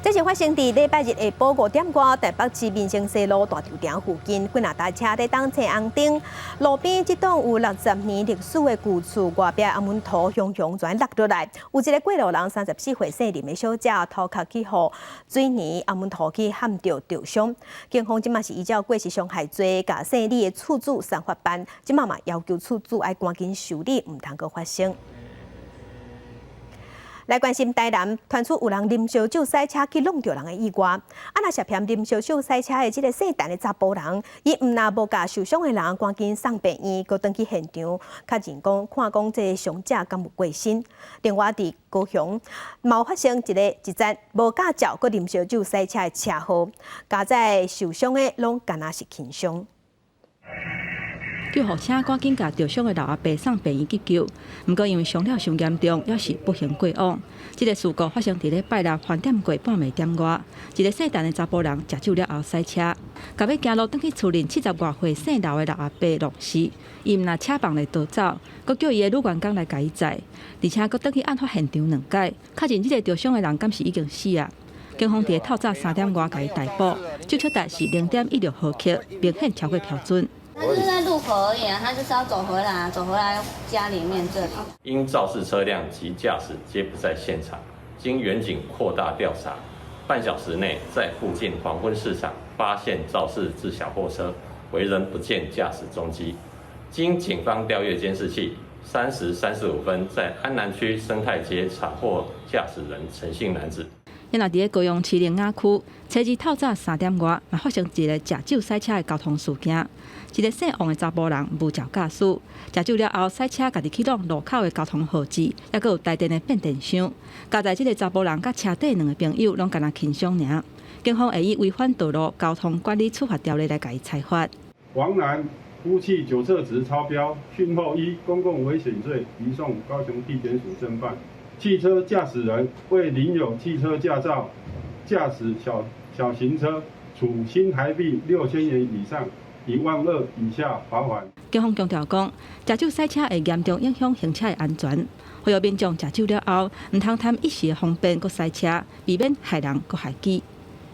這是發生佇禮拜日下晡5點外，台北市民生西路大稻埕附近，幾若台車佇等青紅燈，路邊這棟有60年歷史的舊厝外壁紅毛土雄雄全落落來，有一个過路人34歲姓林的小姐頭殼去予水泥紅毛土去撼著著傷，警方這馬是依照過失傷害罪，共姓李的厝主送法辦，這馬嘛要求厝主愛趕緊修理，毋通閣發生。來關心台南，傳出有人啉燒酒駛車去挵著人的意外。啊，若涉嫌啉燒酒駛車的這个姓陳的查埔人，伊毋但無共受傷的人趕緊送病院，閣轉去現場確認講，看講這个傷者敢有過身。另外，佇高雄，嘛發生一个一節無駕照閣啉燒酒駛車的車禍，駕載受傷的攏敢若是輕傷。救護車趕緊共著傷的老阿伯送病院急救，毋過因為傷了傷嚴重，猶是不幸過往。這个事故發生佇咧拜六飯點過半暝點外，一个姓陳的查埔人食酒了後駛車，共欲行路轉去厝裡70外歲姓劉的老阿伯弄死。伊毋但車放咧逃走，閣叫伊的女員工來共伊載，而且閣轉去案發現場兩擺，確認這个著傷的人敢是已經死啊。警方佇透早3點外共伊逮捕，酒測值是0.16毫克，明顯超過標準。他就是在路口而已啊，他就是要走回來，走回來家裡面這裡。因肇事車輛及駕駛皆不在現場，經員警擴大調查，半小時內在附近黃昏市場發現肇事之小貨車，惟仍不見駕駛蹤跡。經警方調閱監視器，3時35分在安南區生態街查獲駕駛人陳姓男子。若佇咧高雄市苓雅區，初二透早3點外，嘛發生一个食酒駛車的交通事件。一个姓王的查埔人無照駕駛，食酒了後駛車，家己去挵路口的交通號誌，猶閣有帶電的變電箱。駕載這个查埔人佮車底兩个朋友攏敢若輕傷爾。警方會以違反道路交通管理處罰條例來共伊裁罰。王男呼氣酒測值超標，訊後依公共危險罪移送高雄地檢署偵辦。汽車駕駛人未領有汽車駕照，駕駛小小型車，處新台幣6000元以上1萬2以下罰款。警方強調講，食酒駛車會嚴重影響行車的安全。呼籲民眾食酒了後，毋通貪一時的方便閣駛車，避免害人閣害己。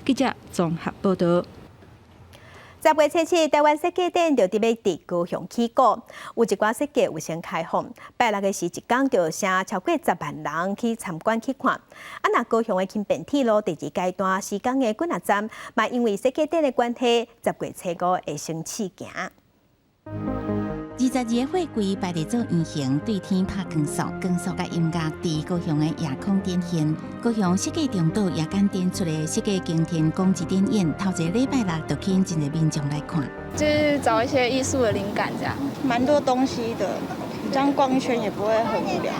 記者綜合報道。10月初7，台灣設計展就佇欲佇高雄起鼓，有一寡設計有先開放。拜六的時，一工就成超過10萬人去參觀去看。啊，若高雄的輕便鐵路第二階段施工的幾若站，嘛因為設計展的關係，10月初5會先試行。22個貨櫃排列做圓形，對天拍光束，光束佮音樂佇高雄的夜空展現。高雄設計中島夜間展出的設計驚天公祭展演，頭一个禮拜六就吸引真濟民眾來看。就是找一些藝術的靈感，這樣蠻多東西的，這樣逛一圈也不會很無聊。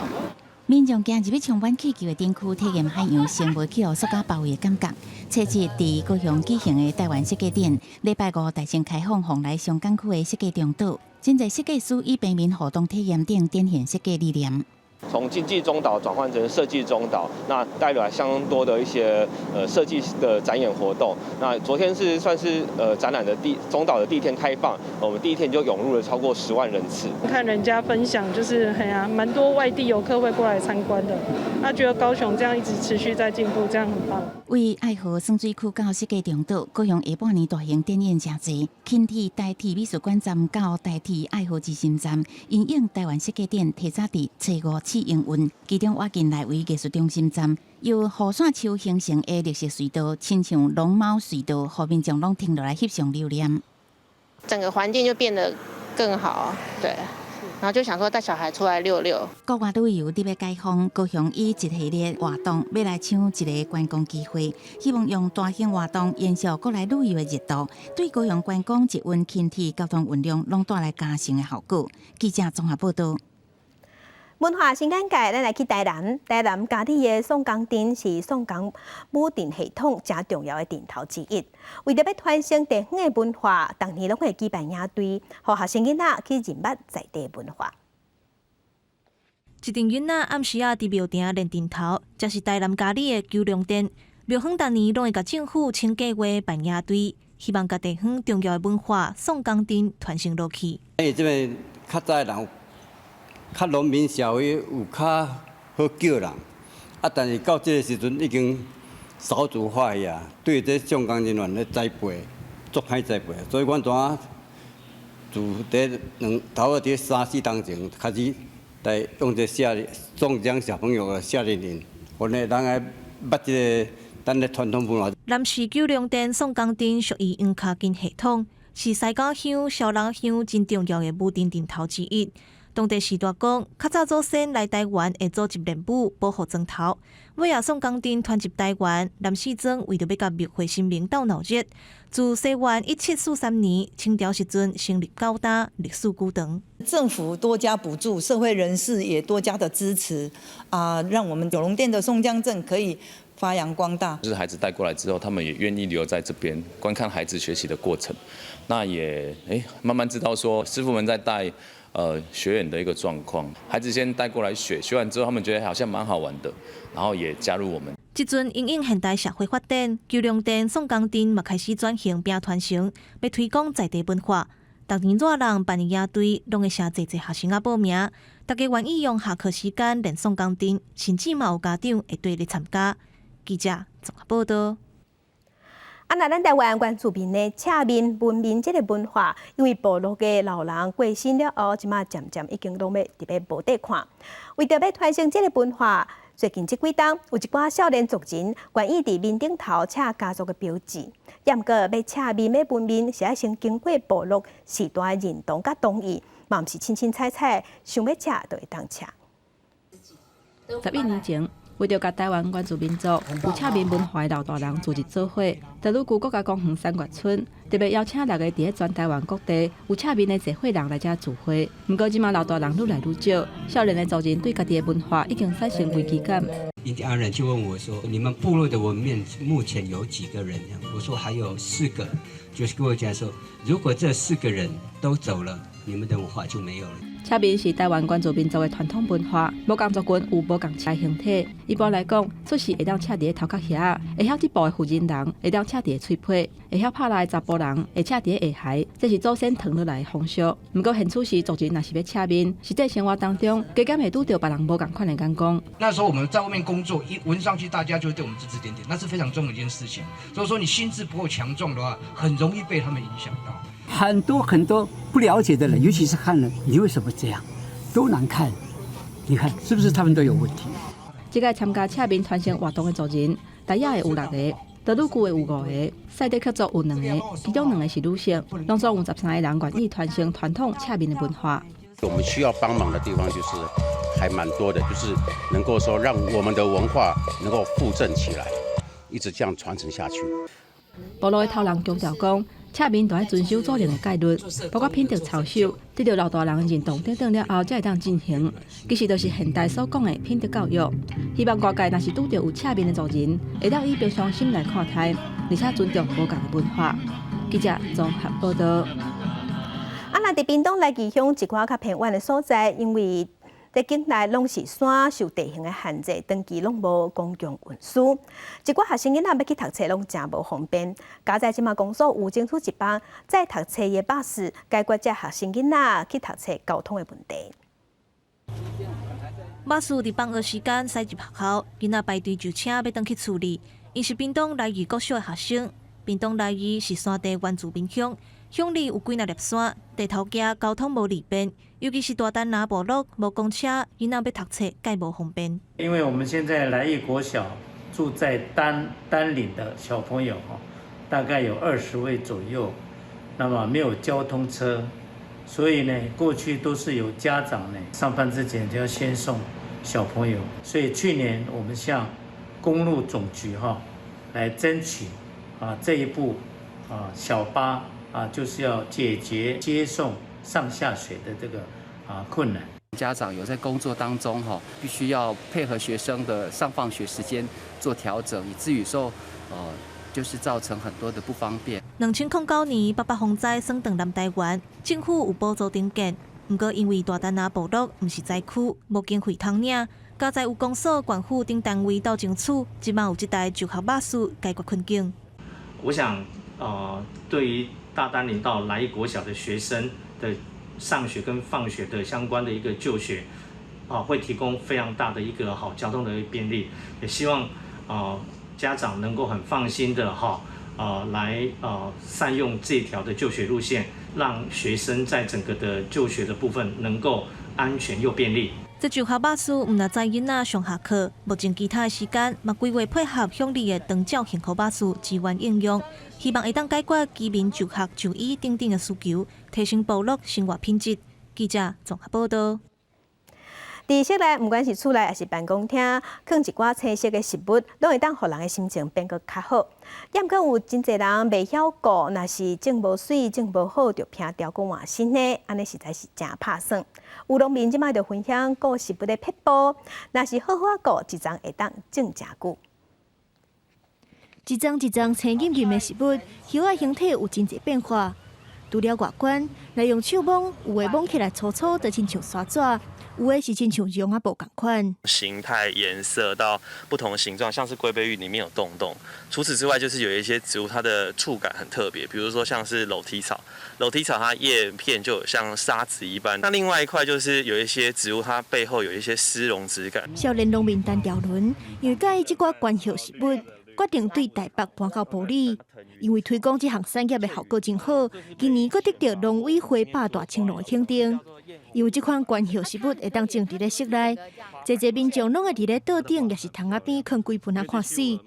民眾行入去充滿氣球的展區，體驗海洋生物去予塑膠包圍的感覺。初七佇高雄舉行的台灣設計展，禮拜五大聲開放，予來上港區的設計中島，真濟設計師以平民互動體驗等展現設計理念。從經濟中島轉換成設計中島，那帶來相當多的一些設計的展演活動。那昨天是算是展覽的第中島的第一天開放，我們第一天就湧入了超過10萬人次。看人家分享，就是係啊，蠻多外地遊客會過來參觀的。他覺得高雄這樣一直持續在進步，這樣很棒。為愛河深水區到設計中島，高雄下半年大型展演誠濟，輕鐵台鐵美術館站到台鐵愛河之心站，因應台灣設計展提早佇初五試營運，其中倚近內圍藝術中心站，由雨傘樹形成的綠色隧道，親像龍貓隧道，予民眾攏停落來翕相留念。整個環境就變得更好，對。然後就想說帶小孩出來遛遛。國外旅遊得欲解封，高雄以一系列活動欲來搶這个觀光機會，希望用大型活動延續國內旅遊的熱度，對高雄觀光、捷運、輕鐵、交通運量攏帶來加成的效果。記者綜合報道。文化新眼界，咱來去台南。台南佳里的宋江陣是宋江舞陣系統誠重要的陣頭之一。為著欲傳承地方的文化，逐年攏會舉辦營隊，予學生囡仔去認捌在地文化。一陣囡仔暗時仔佇廟埕練陣頭，這是台南佳里的九龍殿。廟方逐年攏會共政府請計劃辦營隊，希望共地方重要的文化宋江陣傳承落去。因為這邊較早的人。較農民社會有較好叫人，啊，但是到這个時陣已經少子化去啊，對這宋江人員的栽培足歹栽培，所以阮怎自佇兩頭仔佇三四冬前開始來用這夏宋江小朋友的夏令營，予呢人來捌這个咱的傳統文化。南勢九龍殿宋江陣屬於黃跤筋系統，是西港鄉、蕭朗鄉真重要的舞陣陣頭之一。當地時代講，較早祖先來台灣會組織練武保護莊頭。尾仔宋江陣傳入台灣，南勢莊為著欲共廟會神明鬥鬧熱，自西元1743年清朝時陣成立到今，歷史久長。政府多加補助，社會人士也多加的支持，啊，讓我們九龍殿的宋江陣可以發揚光大。就是孩子帶過來之後，他們也願意留在這邊觀看孩子學習的過程，那也慢慢知道說師傅們在帶學員的一個狀況，孩子先帶過來學，學完之後他們覺得好像蠻好玩的，然後也加入我們。這陣因應現代社會發展，九龍殿、宋江陣嘛開始轉型變傳承，欲推廣在地文化。逐年熱人辦的營隊，攏會誠濟濟學生仔報名，大家願意用下課時間練宋江陣，甚至嘛有家長會綴咧參加。記者綜合報道。啊，若咱台灣原住民的赤面紋面這个文化，因為部落的老人過身了後，這馬漸漸已經攏欲特別無得看。為著欲傳承這个文化，最近這幾冬有一寡少年族人願意佇面頂頭刺家族的標誌。毋過欲赤面欲紋面，是愛先經過部落世代認同佮同意，嘛毋是凊凊彩彩想欲刺就會當刺。11年前，為著共台灣原住民族有赤面文化的老大人聚集做伙，特魯谷國家公園三月村特別邀請六个佇咧全台灣各地有赤面的濟歲人來遮聚會。毋過，這馬老大人愈來愈少，少年的族人對家己的文化已經產生危機感。印第安人就問我說：“你們部落的紋面目前有幾個人？”我說：“還有四個。”就是跟我講說：“如果這四個人都走了，你們的文化就沒有了。” 赤面是台灣原住民族的傳統文化，無仝族群有無仝刺形體。一般來講，出世會當刺佇咧頭殼遐，會曉織布的婦人人會當刺佇咧喙皮，會曉拍獵的查埔人會刺佇咧下頦，這是祖先傳落來的風俗。毋過現此時族人若是欲赤面，實際生活當中，加減會拄著別人無仝款的眼光。那時候我們在外面工作，一聞上去，大家就會對我們指指點點，那是非常重要的一件事情。所以說，你心智不夠強壯的話，很容易被他們影響到。很多很多不了解的人，尤其是漢人，你為什麼這樣？都難看，你看是不是他們都有問題？這個參加赤面傳承活動的族人，達雅的有六个，德魯固的有五个，賽德克族有兩个，其中兩个是女性，攏總有13个人願意傳承傳統赤面的文化。我們需要幫忙的地方就是還蠻多的，就是能夠說讓我們的文化能夠復振起來，一直這樣傳承下去。部落的頭人強調講，赤面都愛遵守祖靈的戒律，包括品德操守，得到老大人認同等等了後，才會當進行。其實就是現代所講的品德教育。希望外界若是拄著有赤面的族人，會當以平常心來看待，而且尊重無仝的文化。記者綜合報道。啊，若佇屏東來義鄉一寡較偏遠的所在，因為佇境內攏是山，受地形的限制，長期攏無公共運輸。一寡學生囡仔欲去讀冊攏誠無方便。佳哉這馬公所有爭取一班載讀冊的巴士，解決這學生囡仔去讀冊交通的問題。巴士佇放學時間駛入學校，囡仔排隊就車欲轉去厝裡。𪜶是屏東來義國小的學生，屏東來義是山地原住民鄉，鄉裡有幾若粒山，地頭崎交通無利便，尤其是大丹那部落無公車，囡仔欲讀冊蓋無方便。因為我們現在來義國小住在丹丹嶺的小朋友大概有20位左右，那麼沒有交通車，所以呢，過去都是由家長呢上班之前就要先送小朋友，所以去年我們向公路總局哈來爭取啊這一部啊小巴啊，就是要解決接送上下學的這個啊困難。家長有在工作當中哈，必須要配合學生的上放學時間做調整，以至於說，就是造成很多的不方便。2009年八八風災損斷南台灣，政府有補助重建，毋過因為大丹那部落毋是災區，無經費通領。佳哉有公所、縣府等單位鬥爭取，這馬有這台就學巴士解決困境。我想，對於大丹嶺到來義國小的學生的上學跟放學的相關的一個就學，啊，會提供非常大的一個好交通的便利，也希望啊家長能夠很放心的哈，來善用這條的就學路線，讓學生在整個的就學的部分能夠安全又便利。這就學巴士毋但載囡仔上下課，目前其他的時間嘛規劃配合鄉里的長照幸福巴士支援應用，希望會當解決居民就學、就醫等等的需求，提升部落生活品質。記者綜合報道。佇室內，毋管是厝內抑是辦公廳，囥一寡青色的植物，攏會當予人的心情變閣較好。猶毋過有真濟人袂曉顧，若是種無媠、種無好，就拚刁閣換新的，按呢實在是誠拍算。有農民這馬就分享顧植物的撇步，若是好好顧，一叢會當種誠久。一叢一叢青陰陰的植物，葉仔形體有真濟變化。除了外觀，來用手摸，有的摸起來粗粗，就親像沙紙；有的是親像絨仔布仝款。形態、顏色到不同的形狀，像是龜背芋裡面有洞洞。除此之外，就是有一些植物它的觸感很特別，比如說像是樓梯草，樓梯草它葉片就有像沙子一般。那另外一塊就是有一些植物，它背後有一些絲絨質感。少年農民陳兆倫因為佮意這寡觀葉植物，決定對台北搬到埔里，因為推廣這項產業的效果真好，今年閣得著農委會百大青農的肯定。因為這款觀葉植物會當種佇咧室內，濟濟民眾攏會佇咧桌頂，抑是窗仔邊囥幾盆仔看媠。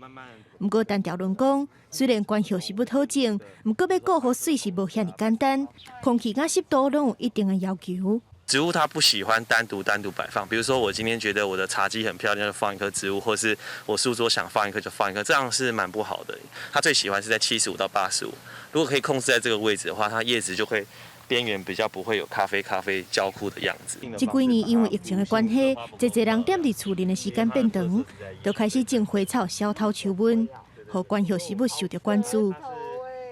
毋過陳兆倫講，雖然觀葉植物好種，毋過欲顧予媠是無遐爾簡單，空氣佮濕度攏有一定的要求。植物它不喜歡單獨單獨擺放，比如說我今天覺得我的茶几很漂亮，就放一棵植物，或是我書桌想放一棵就放一棵，這樣是蠻不好的。它最喜歡是在75到85，如果可以控制在這個位置的話，它葉子就會邊緣比較不會有咖啡咖啡焦枯的樣子。這幾年因為疫情的關係，濟濟人踮佇厝內的時間變長，就開始種花草痟透秋溫，予觀葉植物受著關注。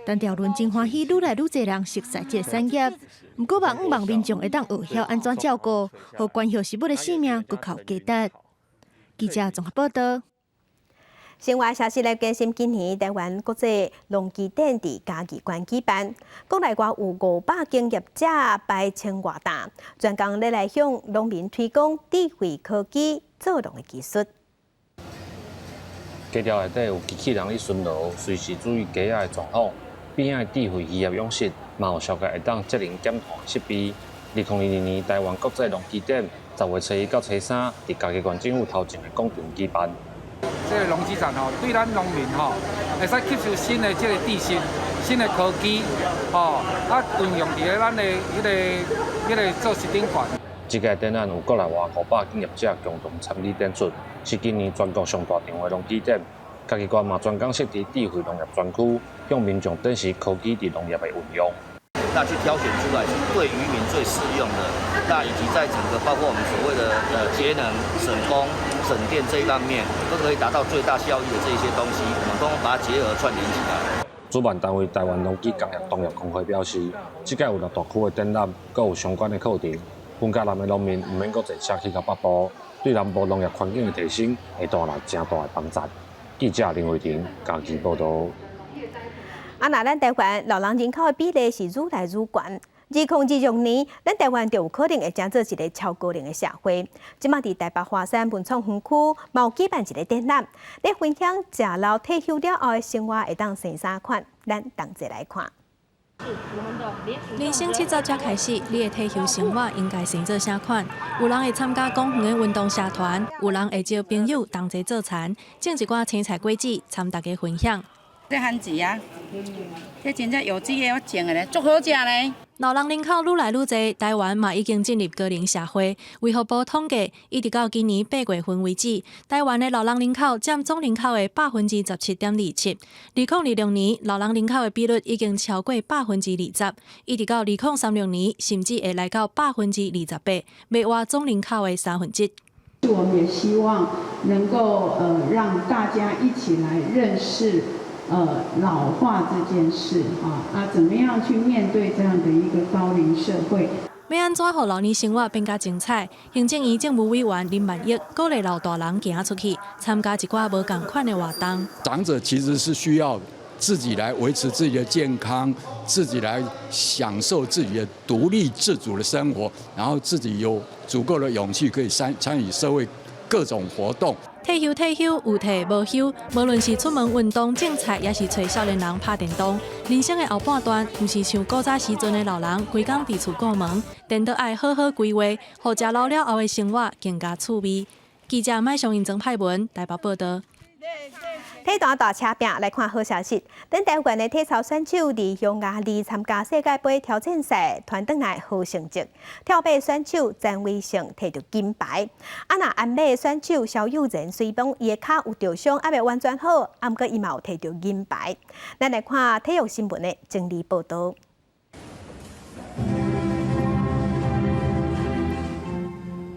陳兆倫真歡喜，愈來愈濟人熟悉這個產業。毋過，嘛向望民眾會當學曉按怎照顧，予觀葉植物的生命閣較有價值。記者綜合報道。新聞消息來關心，今年台灣國際農機展佇嘉義縣舉辦，國內外有500間業者擺千外擔，專工咧來向農民推廣智慧科技做農的技術。雞寮內底有機器人咧巡邏，隨時注意雞仔的狀況。邊仔的智慧漁業養殖，嘛有小個會當節能減碳設備。2022年台灣國際農機展，10月初一到初三，佇嘉義縣政府頭前的廣場舉辦。這個農機展吼，對咱農民吼，會使吸收新的這個知識、新的科技，吼，啊運用佇咧咱的彼個做食頂懸。這屆展覽有國內外500間業者共同參與展出，是今年全國上大場的農機展。嘉義縣嘛專工設置智慧農業專區，向民眾展示科技佇農業的運用。那去挑選出來是對漁民最適用的，那以及在整個包括我們所謂的節能、省工、省電這一方面，都可以達到最大效益的這一些東西，我們都把它結合串聯起來。主辦單位台灣農機工業同業公會表示，這屆有六大區的展覽，閣有相關的課程，雲嘉南的農民毋免閣坐車去到北部，對南部農業環境的提升會帶來誠大的幫助。記者林慧婷嘉義報導。啊，若咱台灣老人人口的比例是愈來愈懸。2026年，咱台灣就有可能會成做一个超高齡的社會。這馬佇台北華山文創園區，嘛有舉辦一个展覽，咧分享食老退休了後的生活會當生啥款，咱同齊來看。人生70才開始，你的退休生活應該生做啥款？有人會參加公園的運動社團，有人會招朋友同齊做田，種一寡青菜果子，參大家分享。這番薯啊，這真正有機的，我種的咧，足好食咧。老人人口愈來愈濟，台灣嘛已經進入高齡社會。衛福部統計，一直到今年8月份為止，台灣的老人人口佔總人口的17.27%。2026年，老人人口的比率已經超過20%，一直到2036年，甚至會來到28%，欲倚總人口的三分之一。我們也希望能夠讓大家一起來認識老化這件事啊，啊，怎麼樣去面對這樣的一個高齡社會？欲按怎予老年生活變較精彩？行政院政務委員林萬億鼓勵老大人行出去參加一寡無仝款的活動。長者其實是需要自己來維持自己的健康，自己來享受自己的獨立自主的生活，然後自己有足夠的勇氣可以參與社會各種活動。退休退休有退無休，無論是出門運動種菜，抑是揣少年人拍電動，人生的後半段，毋是像古早時陣的老人，規工佇厝顧門，顛倒愛好好規劃，予食老了後的生活更加趣味。記者麥尚英曾派文台北報道。體壇大車拼來看好消息，咱台灣的體操選手佇匈牙利參加世界盃挑戰賽，傳轉來好成績。跳馬選手詹偉勝提著金牌，啊若鞍馬選手蕭友仁雖講伊的跤有著傷，猶未完全好，啊毋過伊嘛有提著銀牌。咱來看體育新聞的整理報導。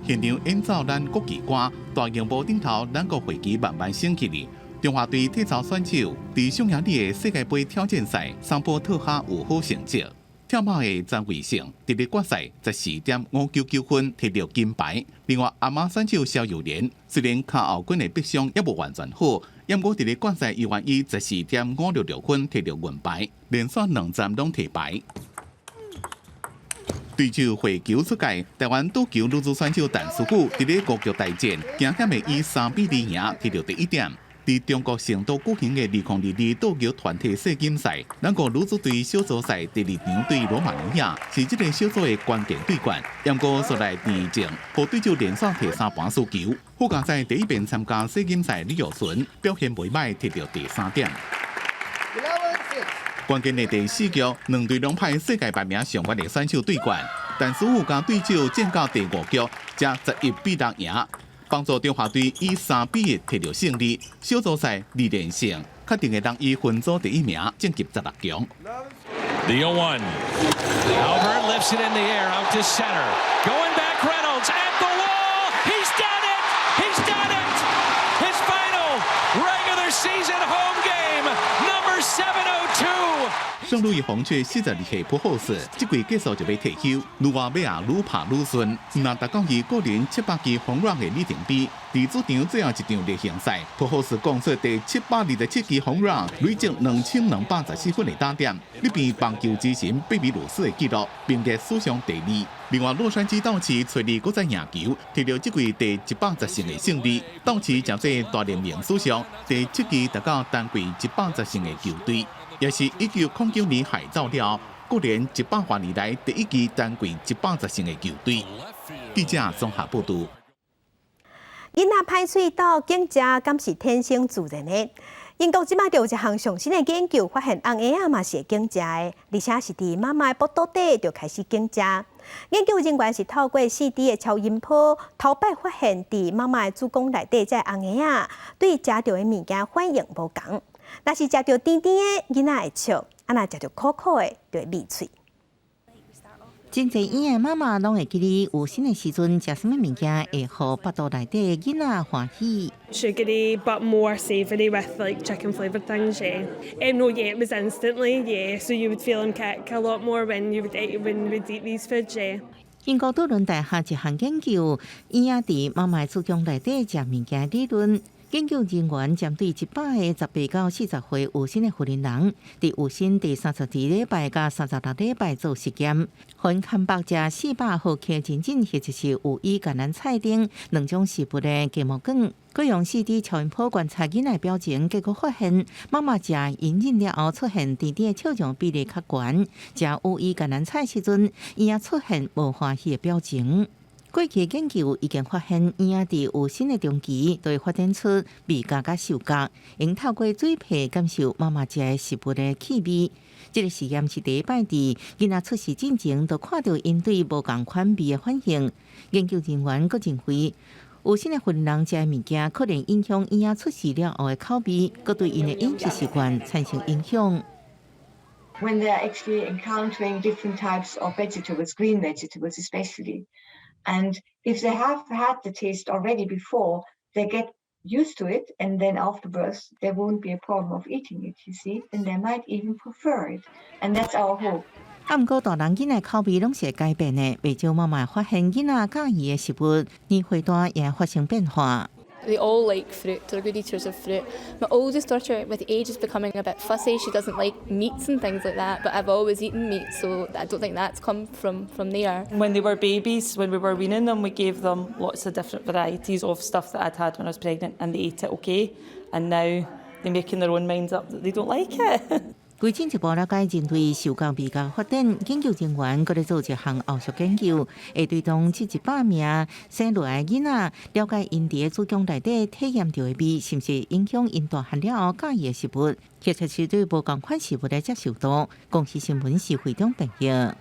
現場演奏咱國旗歌，大螢幕頂頭，咱國會旗慢慢升起來。中華隊體操選手佇匈牙利的世界盃挑戰賽，桑波特哈有好成績。跳馬的詹偉勝佇咧決賽14.599分提著金牌。另外，鞍馬選手蕭友蓮雖然跤後骨的迫傷猶無完全好，毋過佇咧決賽依然以14.566分提著銀牌，連續兩站攏提牌。對手火球出界，台灣桌球女子選手陳思羽佇咧五局大戰，驚險的以3比2贏，提著第一點。佇中國成都舉行的2022桌球團體世錦賽，咱國女子隊小組賽第二場對羅馬尼亞，是這個小組的關鍵對決。毋過紲來戰勝，予對手連續提三盤輸球。附加賽第一遍參加世錦賽李若純表現袂䆀，提著第三點。關鍵的第四局，兩隊攏派世界排名上懸的選手對決，陳思羽佮對手戰到第五局，才11比6贏，幫助中華隊以3比1提著勝利。小組賽二連勝，確定會當以分組第一名晉級16強。 The 0-1. Albert lifts it in the air out to center. Going back Reynolds at the wall. He's done it. He's done it. His final regular season home game, number 702. 聖路易紅雀42歲普霍斯，這季結束就欲退休，愈活尾仔愈拍愈順。若達到伊個人700支轟 run 的里程碑，佇主場最後一場例行賽，普霍斯貢出第727支轟 run，累積2214分的打點，力拼棒球之神貝比魯斯的紀錄，並列史上第二。另外，洛杉磯鬥士揣二閣再贏球，提著這季第110勝的勝利，鬥士成做大聯盟史上第七支達到單季110勝的球隊。也是1909年海盜了，國聯100多年來第一支單季110勝的球隊。記者綜合報導。囡仔歹喙斗緊食，敢是天生自然的？英國這馬就有一項上新的研究，發現紅嬰仔嘛是會緊食的，而且是佇媽媽的腹肚底就開始緊食。研究人員是透過4D 的超音波，頭擺發現佇媽媽的子宮內底，這個紅嬰仔對食著的物件反應無仝。若是食著甜甜的，囡仔會笑；啊，若食著苦苦的，就會覕喙。真濟嬰的媽媽攏會記得有生的時陣食啥物物件會予腹肚內底囡仔歡喜。 Sugary, but more savoury with like chicken flavoured things, yeah. No, yeah, it was instantly, yeah. So you would feel them kick a lot more when you would eat these foods, yeah. 英國杜倫大學一項研究，嬰仔佇媽媽子宮內底食物件理論。研究人員針對100個18到40歲有身的婦人，佇有身第32禮拜佮36禮拜做實驗，分空腹食400毫克真菌或者是有機橄欖菜等兩種食物的芥末卷，閣用4D 超音波觀察囡仔表情，結果發現媽媽食鷹膶了後出現甜甜的笑容比例較懸，食有機橄欖菜時陣，嬰仔出現無歡喜的表情。過去研究已經發現，嬰仔佇有身的中期，就會發展出味覺佮嗅覺，會透過嘴皮感受媽媽食的食物的氣味。這個實驗是第一擺佇囡仔出世進前，就看著𪜶對無仝款味的反應。研究人員閣認為，有身的婦人食的物件可能影響嬰仔出世了後的口味，閣對𪜶的飲食習慣產生影響。 When they are actually encountering different types of vegetables, green vegetables especially. And if they have had the taste already before, they get used to it, and then after birth, there won't be a problem of eating it, you see, and they might even prefer it. And that's our hope. 啊，毋過大人囡仔口味攏是會改變的，袂少媽媽發現囡仔佮意的食物，年歲大也發生變化。 They all like fruit. They're good eaters of fruit. My oldest daughter, with age, is becoming a bit fussy. She doesn't like meats and things like that, but I've always eaten meat, so I don't think that's come from there. When they were babies, when we were weaning them, we gave them lots of different varieties of stuff that I'd had when I was pregnant, and they ate it okay. And now they're making their own minds up that they don't like it. 為進一步了解人類嗅覺味覺發展，研究人員閣咧做一項後續研究，會追蹤這100名生落來囡仔，了解𪜶佇子宮內底體驗著的味，是毋是影響𪜶大漢了後佮意的食物，或者是對無仝款食物的接受度。公視新聞是會長編譯。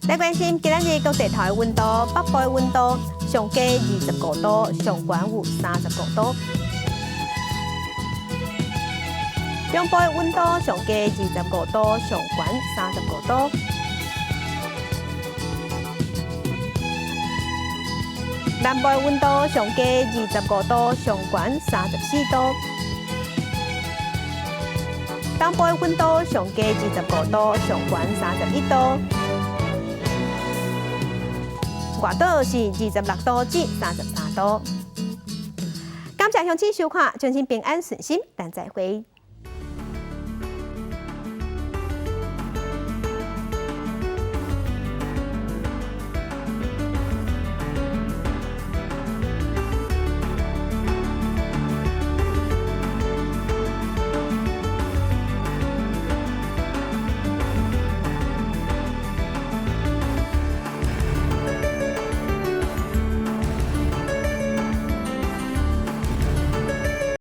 來關心今仔日各地頭的溫度，北部的溫度上低25度，上懸有35度。中部的溫度上低25度，上懸35度。南部的溫度上低25度，上懸34度。東部的溫度上低25度，上懸31度。外島是26度至33度。感謝鄉親收看，祝恁平安順心，咱再會。